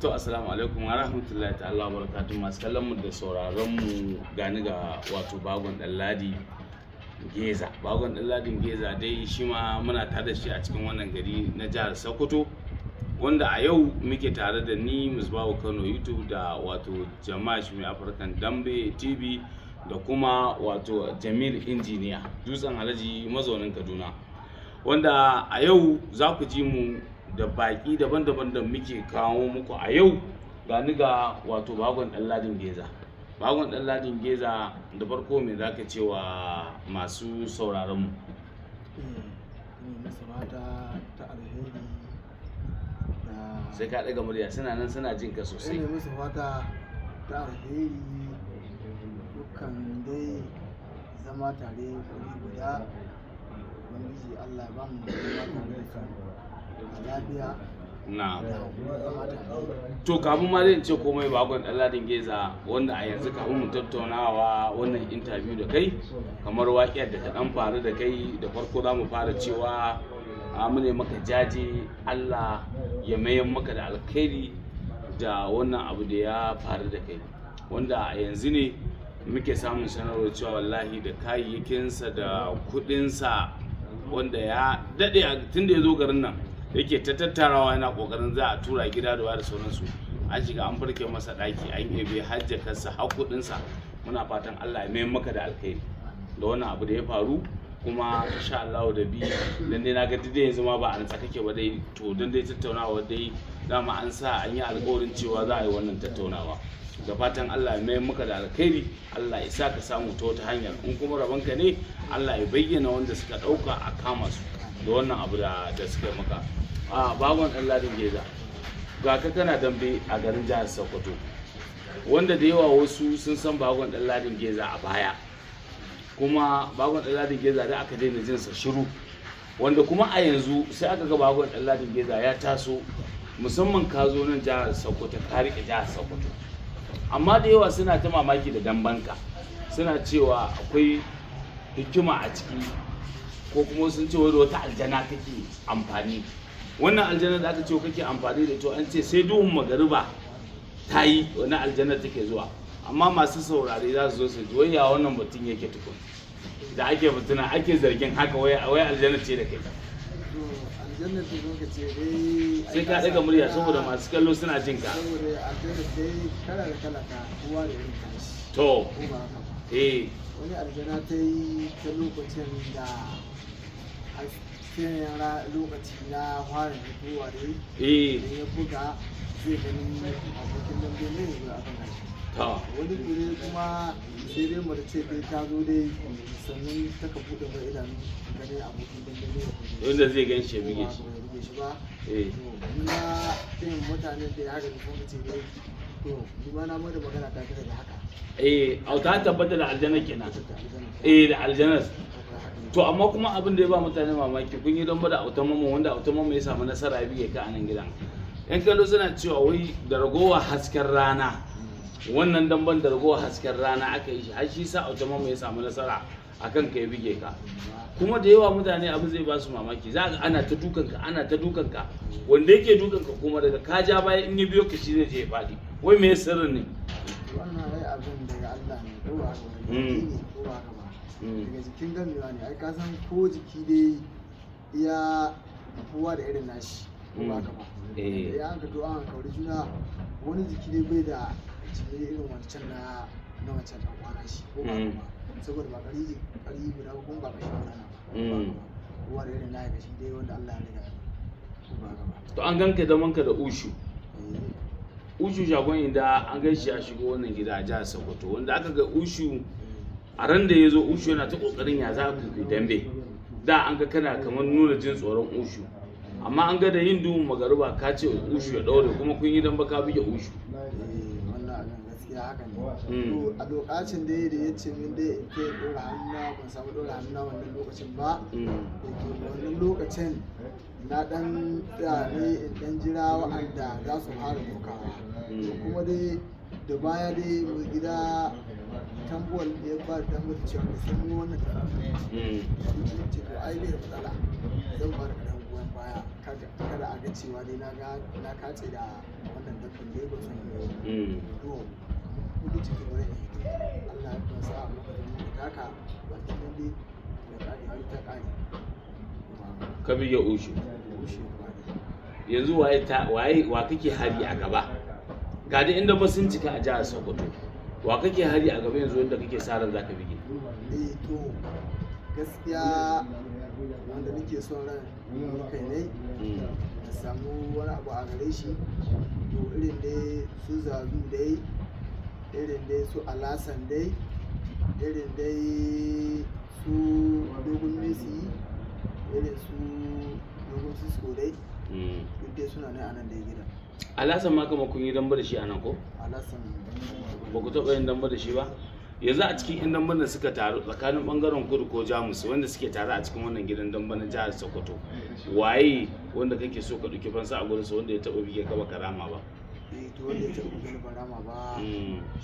To, assalamu alaikum wa rahmatullahi ta'ala wa barakatuh. Masu kallon mu da sauraron mu, gani ga wato Bagon Ɗanladi Geza. Bagon Ɗanladin Geza dai shi ma muna tare da shi a cikin wannan gari na jihar Sokoto, wanda a yau muke tare da ni, Musbahu Kano YouTube, da wato Jamash Mai African Dambe TV, da kuma wato Jamil Injiniya Dutsen Alhaji mazaunin Kaduna, wanda a yau za ku ji mu da baƙi daban-daban da muke kawo muku. A yau ga ni ga wato Bagon Ɗanladin Geza. Bagon Ɗanladin Geza, da farko me za ka ce wa masu sauraron mu? Ina masa fata ta alheri da Sai ka ɗaga murya, suna nan suna jin ka sosai. Ina musu fata ta alheri, dukkan dai zama tare wuri guda. Ubangiji Allah ya ba mu zama tare da su a lafiya da kuma zama tare. To, kafin ma zai ce komai, Bagon Ɗanladin Geza, wanda a yanzu kafin mu tattaunawa wannan interview da kai, kamar waƙiyar da ta ɗan faru da kai, da farko za mu fara cewa a mu ne maka jaje, Allah ya mayan maka da alkhairi da wannan abu da ya faru da kai, wanda a yanzu ne muke samun sanarwar cewa wallahi da kayayyakinsa da kuɗinsa, wanda ya daɗe tun da ya zo garin nan yake ta tattarawa yana ƙoƙarin za a tura gida da waya da sauransu, an shiga an farke masa ɗaki, an ebe hajjakarsa har kuɗinsa. Muna fatan Allah ya mayar maka da alkhairi da wannan abu da ya faru. Kuma insha Allah da bi dan dai na ga dai yanzu ma ba a natsa kake ba dai. To, dan dai tattaunawa dai dama an sa an yi alƙawarin cewa za a yi wannan tattaunawa. Da fatan Allah ya mayar maka da alkhairi, Allah ya sa ka samu ta wata hanyar, in kuma rabonka ne Allah ya bayyana wanda suka ɗauka a kama su da wannan abu da suka yi maka. A Bagon Ɗanladin Geza, ga ka kana dambe a garin jihar Sokoto, wanda da yawa wasu sun san Bagon Ɗanladin Geza a baya. Kuma Bagon Ɗanladin Geza da aka daina jinsa shiru, wanda kuma a yanzu sai aka ga Bagon Ɗanladin Geza ya taso, musamman ka zo nan jihar Sokoto ka riƙe jihar Sokoto. Amma da yawa suna ta mamaki da dambanka, suna cewa akwai hikima a ciki, ko kuma sun ce wai da wata aljana kake amfani. Wannan aljana da aka ce kake amfani da ita, an ce sai duhun magariba ta yi wani aljana take zuwa. Amma masu saurare za su zo su ji wai ya wannan batun yake tukun, da ake batuna ake zargin haka, wai wai aljana ce da kai. To, aljannar da muka ce dai Sai ka ɗaga murya saboda masu kallo suna jin ka. Saboda aljannar dai kala da kala ka, kowa da irin tashi. Ko ba haka ba? Eh. Wani aljana ta yi ta lokacin da hasken lokaci na fara fitowa dai, idan ya buga zai gani abokin dambe ne ya zo a kan shi. Wani gure kuma sai dai mace ce dai ta zo dai, sannan ta ka buɗe mai idanu ganin abokin dambe ne ya buge shi. Wanda zai gan shi ya buge shi. Ko ba ya buge shi ba. Eh. To, ni ma irin mutanen da ya haka da sun ce dai, to ni ma na mai da magana ta kira da haka. Eh, au ta tabbata da aljanna kenan. Ta aljanna. Eh, da aljannar. Haka ne. To, amma kuma abin da ya ba mutane mamaki, kun yi don da Autan Mamman, wanda Autan Mamman ya samu nasara ya bige ka a nan gidan. Yan kallo suna cewa wai da ragowa hasken rana wannan damban, da ragowa hasken rana aka yi shi, har shi sa Autan Mamman ya samu nasara akan ka ya bige ka. Kuma da yawa mutane abin zai ba su mamaki, za ga ana ta dukanka, ana ta dukanka, wanda yake dukanka kuma daga ka ja baya in ya biyo ka shi zai je ya faɗi. Wai me sirrin ne? Wannan ai abin daga Allah ne, ko ba haka ba? Daga jiki ne, ko ba haka ba? Daga jikin gamewa ne. Ai ka san ko jiki dai iya kowa da irin nashi, ko ba haka ba? Eh. Da ya an ka to an kauri juna, wani jiki dai bai da jiki irin wancan na wancan dan kwana shi, ko ba haka ba? Saboda ba kari kari guda ba, kuma ba kashi guda na ba, ko ba haka ba? Kowa da irin nashi kashi dai wanda Allah ya riga ya yi, ko ba haka ba? To, an ganka da manka da Ushu. Eh. Ushu Shagon Inda, an gan shi ya shigo wannan gida a jihar Sokoto, wanda aka ga Ushu a ran da ya zo, Ushu yana ta kokarin ya za ku yi dambe. Da an ga kana kamar nuna jin tsoron Ushu, amma an ga da yin duhun magariba ka ce Ushu ya daure, kuma kun yi dambe ka buge Ushu. Eh, wannan abin gaskiya haka ne. To, a lokacin dai da ya ce min dai in ke ɗora hannuna, ban samu ɗora hannuna wannan lokacin ba. Da ke wannan lokacin na ɗan tsaya ne in ɗan jira wa'anda za su fara dukawa. To, kuma dai da baya dai mai gida Tambuwal ya ba da damar cewa ka san wannan karatu. Ce to ai bai da matsala, zan ba da kaɗan goyon baya. baya kada a ga cewa dai na ga na kace da wannan dabban dai ba son yi. To kudu ciki bari in hito, Allah ya ban sa'a muka zo muka taka bakin nan dai da ƙare har ta ƙare. Ka bige ushu. Ushe ba dai. Yanzu waye ta waye wa kake hari a gaba? Ga dai inda ba sun cika a jihar Sokoto. Wa kake hari a gaba yanzu wanda kake sa ran zaka bige? Eh to gaskiya wanda nake son ran ni kai ne na samu wani abu a gare shi, to irin dai su Zazu dai, irin dai su Alasan dai, irin dai su Dogon Messi, irin su Dogon Sisko dai, duk dai suna nan a nan dai gidan. Alasan ma kama kun yi damba da shi a nan ko? Alasan. Ba ku taɓa yin damba da shi ba? Yanzu a cikin 'yan damban da suka taru tsakanin bangaren kudu ko Jamus wanda suke tare a cikin wannan gidan damba na jihar Sokoto, waye wanda kake so ka ɗauki fansa a gurinsa wanda ya taɓa bige ka ba karama ba? Eh to wanda ya taɓa buge ni ban rama ba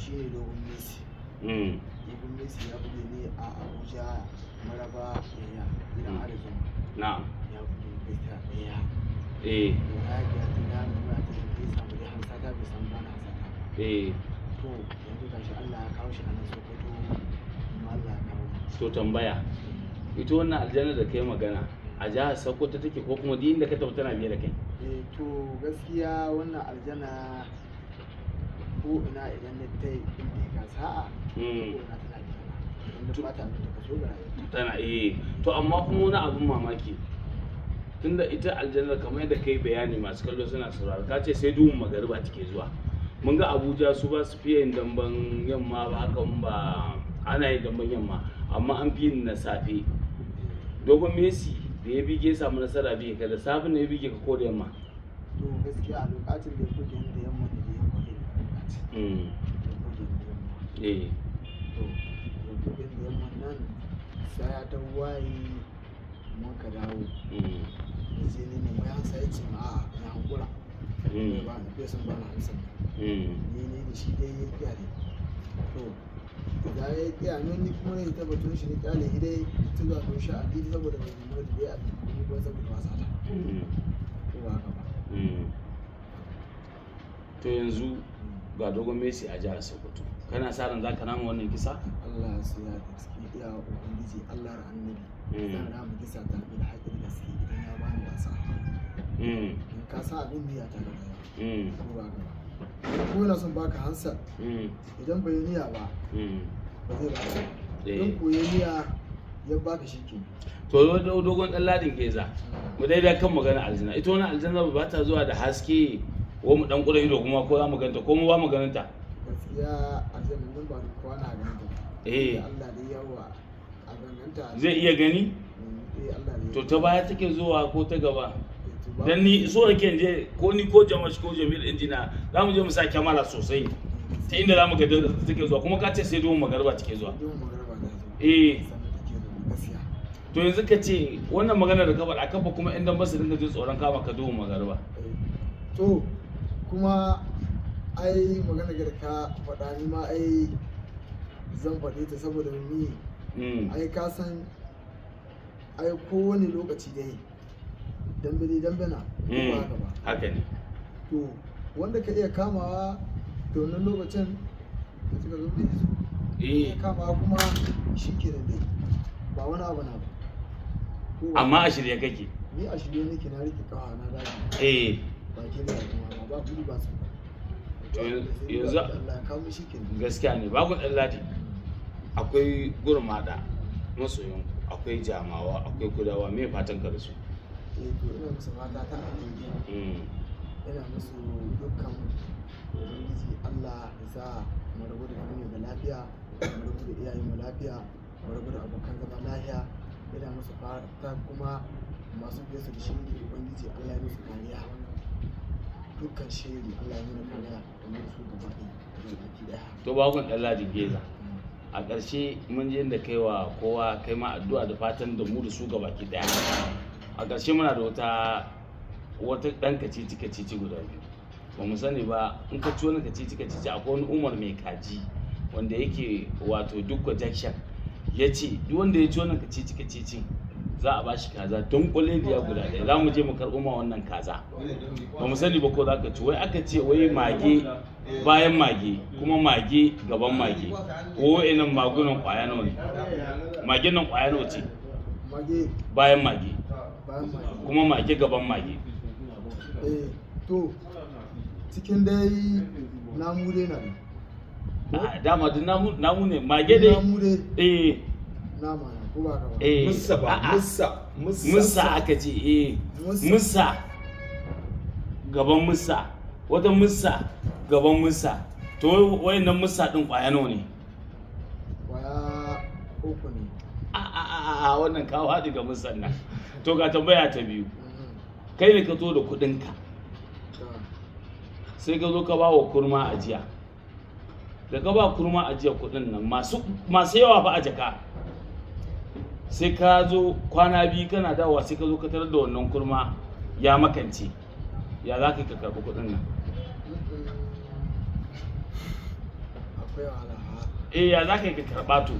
shine Dogon Messi. Dogon Messi ya buge ni a Abuja, Maraba Yaya gidan Arizona. Ya buge ni gaskiya ɗaya. To na ga ta na nuna ta da bai samu dai hansata, bai samu bana hansata. To yanzu gashi Allah ya kawo shi a nan Sokoto kuma Allah ya kawo. To tambaya, ita wannan aljanna da kai magana a jihar Sokoto take ko kuma duk inda ka tafi tana biye da kai? Eh to gaskiya wannan aljanna ko ina idan na tai inda ka sa'a ko ina tana biye na. Inda ba ta abin da ka so ga rayuwa. Tana eh. To amma kuma wani abun mamaki, tunda ita aljannar kamar yadda kai bayani masu kallo suna sauraro, ka ce sai duhun magariba take zuwa. Mun ga Abuja su ba su fiye yin damben yamma ba, hakan ba ana yin damben yamma amma an fi yin na safe. Dogon Messi da ya bige ya samu nasara bige ka da safe ne ya bige ka ko da yamma? To gaskiya a lokacin da ya buge ni da yamma ne da ya buge ni a lokacin. Ya buge ni da yamma. To ya buge ni da yamma nan sai ya ta waye mun ka dawo. Na je ni nemi hansa ya ce ma a'a na hankura. Bai ba ni, bai son ba ni hansan nan. Ni ne da shi dai ya ƙyale. To da ya ƙiya min ni kuma na yi batun shi na ƙyale shi dai ta zuwa to shi a didi saboda bai nemi da dai a kuma kuma saboda wasa ta. Ko ba haka ba. To yanzu ga Dogon Messi a jihar Sokoto, kana sa ran zaka rama wannan kisa? Allah ya so ya gaske iya Ubangiji Allah da Annabi. Zan rama kisa ta bil haƙƙi da gaske idan ya bani wasa. In ka san abin niyya ta gaba. Ko ba haka ba. Ko yana son baka hansa idan bai yi niyya ba ba zai baka ba. Idan ko ya niyya ya baka shi ke. To Dogon Dan Ladin Geza, mu daidai kan magana aljanna. Ita wannan aljanna ba ta zuwa da haske ko mu dan kura ido kuma ko za mu ganta ko mu ba mu ganin ta? Gaskiya aljanna nan ba da kowa na ganin ta. Allah dai yawa a ganganta. Zai iya gani? Eh Allah ne. To ta baya take zuwa ko ta gaba? Eh, to ba- Dan ni so nake in je ko ni ko Jamash ko Jamil injina za mu je mu sa kyamara sosai ta inda za mu ga da take zuwa, kuma ka ce sai duhun magariba take zuwa. Duhun magariba ta zo. Sannan take zuwa gaskiya. To yanzu ka ce wannan magana da ka faɗa kafa kuma in dan ba su dinga jin tsoron kama ka duhun magariba. To kuma ai magana da ka faɗa ni ma ai zan faɗe ta saboda ni ai ka san ai kowane lokaci dai dambe dai dambe na, ko ba haka ba? Haka ne. To wanda ka iya kamawa da wannan lokacin ka cika zo da su. Iya kamawa kuma shi ke dai ba wani abu na ba. Ko ba- Amma a shirye kake? Ni a shirye nake, na rike kawa na daji. Ba ke da kuma ba gudu ba su ba. To yanzu Allah ya kawo shi kenan. Gaskiya ne babu Dan Ladi. Akwai Gurmada masoyan, akwai Jamawa, akwai Kudawa, me fatan ka da su? Eh to ina musu fata ta alheri. Ina musu dukkan Ubangiji Allah ya sa mu rabu da duniya da lafiya, mu rabu da iyayen mu lafiya, mu rabu da abokan zama lafiya. Ina musu fata kuma masu biye su da shiri Ubangiji Allah ya musu kariya. Dukkan shiri Allah ya mana kariya da mu da su gaba ɗaya da baki ɗaya. To bakon Dan Ladi Geza, a ƙarshe mun je inda kai wa kowa kai ma addu'a da fatan da mu da su gabaki ɗaya. A ƙarshe muna da wata ɗan kacici kacici guda biyu. Ba mu sani ba in ka ci wani kacici kacici, akwai wani Umar mai kaji wanda yake wato Dukko Junction ya ce duk wanda ya ci wannan kacici kacici Za a bashi kaza dunkuleliya guda ɗaya. Za mu je mu karɓo ma wannan kaza. Ba mu sani ba ko za ka ci. Wai aka ce wai mage bayan mage kuma mage gaban mage. Ko wa'innan magunan ƙwaya nawa ne? Magen nan ƙwaya nawa ce? Mage Bayan mage bayan mage. kuma mage gaban mage. Eh, to cikin dai namu dai na ne. Ah, dama duk namu ne mage dai. Namu dai Eh nama na ko ba ka ba? Eh. Musa ba, A'a. musa, musa. Musa aka ce, eh. Musa. Musa gaban musa, wata musa gaban musa. To wayannan musa din kwaya nawa ne? Kwaya uku ne. A a a a, wannan kawo haɗi ga musan nan. To ga tambaya ta biyu. Mhm. Kai ne ka zo da kuɗinka, Ta. sai ka zo ka ba wa kurma ajiya. Da ka ba kurma ajiya kuɗin nan masu masu yawa fa a jaka, sai ka zo kwana biyu kana dawowa, sai ka zo ka tarar da wannan kurma ya makance. Ya za ka yi ka karɓi kuɗin nan? Mm-mm. Akwai wahala ha. Eh, ya za ka yi ka karɓa to?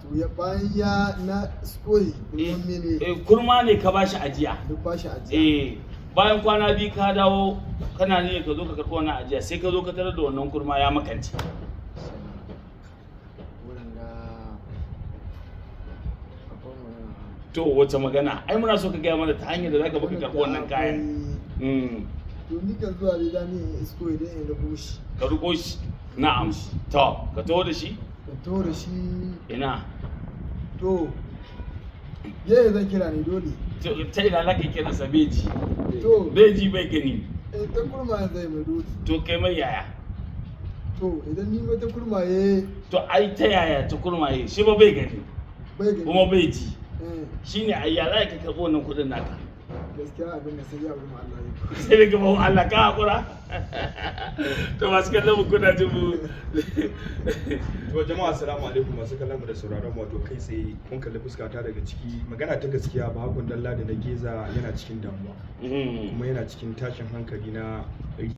To ya bayan ya na skoyi Eh, kurman mene? eh, kurma ne ka bashi ajiya. Duk bashi ajiya. Eh, bayan kwana biyu ka dawo kana ne ka zo ka karɓi wannan ajiya, sai ka zo ka tarar da wannan kurma ya makance. Wurin ga akwai magana ha. To wace magana? Ai muna so ka gaya mana ta hanyar da zaka baka karɓi wannan kayan. To ni kan zuwa dai da ni in isko idan in rabo shi. Ka riko shi. Na'am. To ka taho da shi. In taho da shi. Ina? To yaya zan kira ne dole. To, ta ina zaka kira sa? Beji. To Beji, bai gani. In ta kurma zai mai dole. To kai mai yaya? To idan ni mai ta kurma ya To ai ta yaya ta kurmaye shi ba bai gani bai gani. kuma bai ji? Eh, Shine ai ya za ka karɓi wannan kuɗin naka? Gaskiya abin da sai ya wurin Allah ya. Sai daga bawan Allah ka hakura. To masu kallon mu, kuna jin mu. To jama'a, assalamu alaikum, masu kallon mu da sauraron mu. Wato kai tsaye kun kalli fuskata daga ciki. Magana ta gaskiya, Bahagon Dalla da na Geza yana cikin damuwa kuma yana cikin tashin hankali na